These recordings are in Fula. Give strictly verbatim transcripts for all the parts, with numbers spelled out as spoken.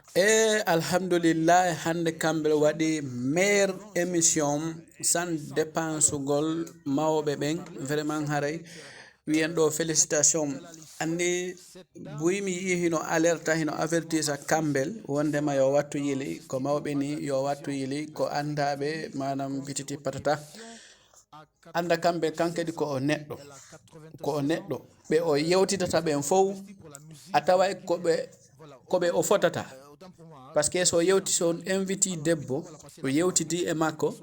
E alhamdulillahi, hannde Kambel waɗi meilleure émission sans dépensegol mawɓe ɓen. Vraiment haray wiyen ɗo félicitation. Anndi buy mi yi'i hino alerta, hino avertisa Kambel wondema yo wattu yili, ko mawɓe ni yo wattu yili, ko anndaaɓe maanaam bititi patata. Annda Kambel kan kadi ko o neɗɗo, ko o neɗɗo. Ɓe o yewtidata ɓen fow, a taway ko ɓe, ko ɓe o fotata. Parce que so o yewti, so on inviti debbo, o yewtidi e makko,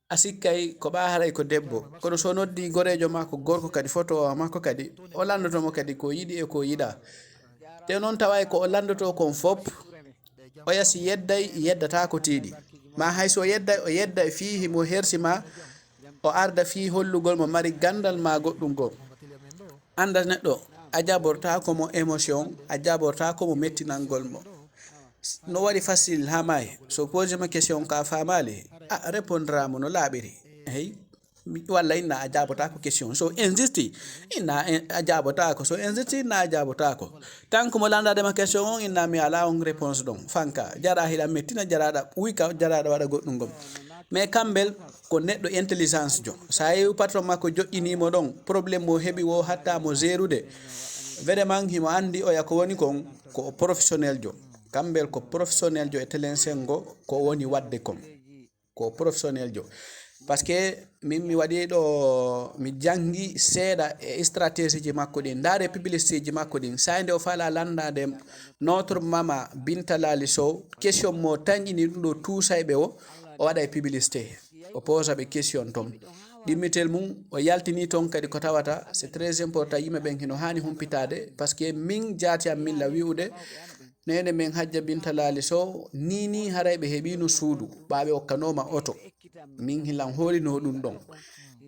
a sikkay ko ɓa haray ko debbo. Kono so noddi goreejo makko gorko kadi, fotowo makko kadi, o landoto mo kadi ko yiɗi e ko yiɗa. Te noon taway ko o landoto kon fop, oya si yedday, yeddata ko tiiɗi. Ma hay so yedday, o yedday fii himo hersi ma, o arda fii hollugol mo mari gandal ma goɗɗum goo. Annda neɗɗo, a jabortaako mo émotion, a jabortaako mo mettinangol mo. No waɗi facile haa maayi. So posé ma question ka faamaali, a répondra mo no laaɓiri. Hey, mi, walla inna a jaabotaako question. So insisti, inna en, a jaabotaako. So insisti, inna a jaabotaako. Tant que mo landaade ma question on, inna mi ala on réponse ɗon. Fanka, jara hiɗa mettina, jaraɗa wuyka, jaraɗa waɗa goɗɗum gom. Mais Kambel, ko neɗɗo intelligence jo. Sa yewi patron makko joƴƴini mo ɗon, problème mo heɓi wo hatta mo gérude. Vraiment, himo andi oya ko woni kon, ko o professionnel jo. Kambel ko professionnel jo e Telen Sengo, ko woni wadde kon. Ko professionnel jo. Parce que min mi waɗi ɗo, mi jangi seeɗa e stratégie ji makko ɗin. Ndaare publicité ji makko ɗin. Sa nde o fala landade notre mama Binta Lali Sow, question mo tanƴini ɗum ɗo tuusayɓe o, o waɗa e publicité. O posa ɓe question ton. Ɗimmitel mum, o yaltini ton kadi ko tawata, c'est très important, yimɓe ɓen hino hani humpitade, parce que min jaati am min la wi'ude, nene men Hajja Binta Laali Sow, ni ni haray ɓe heɓino suudu, ɓa ɓe okkanoma oto. Min hilan hoolino ɗum ɗon.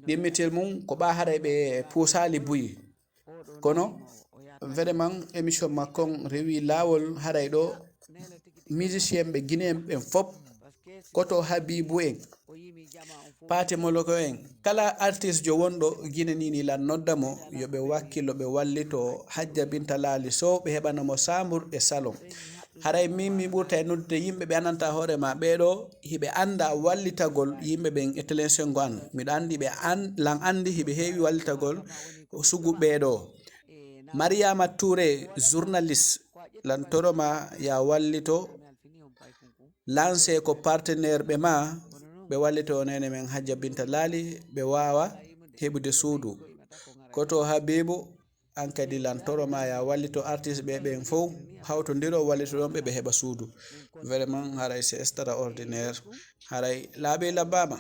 Ɗimmitel mum, ko ɓa haray ɓe puusali buyi. Kono, vraiment, émission makko on rewi laawol haray ɗo, musicien ɓe Guinéen ɓen fop, koto Habibu en, Paate Moloko en, kala artiste jo wonɗo Guinée ni, ni lan nodda mo, yo ɓe wakkilo, ɓe wallito Hajja Binta Laali Sow, ɓe heɓana mo chambre e salon. Haray min mi ɓurta e noddude yimɓe ɓe ananta hoore ma ɓeeɗo, hiɓe anda wallitagol yimɓe ɓen e Telen Sengo an. Miɗo andi ɓe an, lan andi hiɓe heewi wallitagol sugu ɓeeɗo. Mariama Touré, journaliste, lan toro ma ya wallito, Lansé ko partenaire ɓe ma, ɓe wallito nene men Hajja Binta Laali, ɓe wawa heɓude suudu. Koto Habibu, an kadi lan toro ma ya wallito artiste ɓe ɓen fow, hawtodiro wallito ɗon ɓe, ɓe heɓa suudu. Vraiment, haray c'est extraordinaire. Haray laaɓi labbama.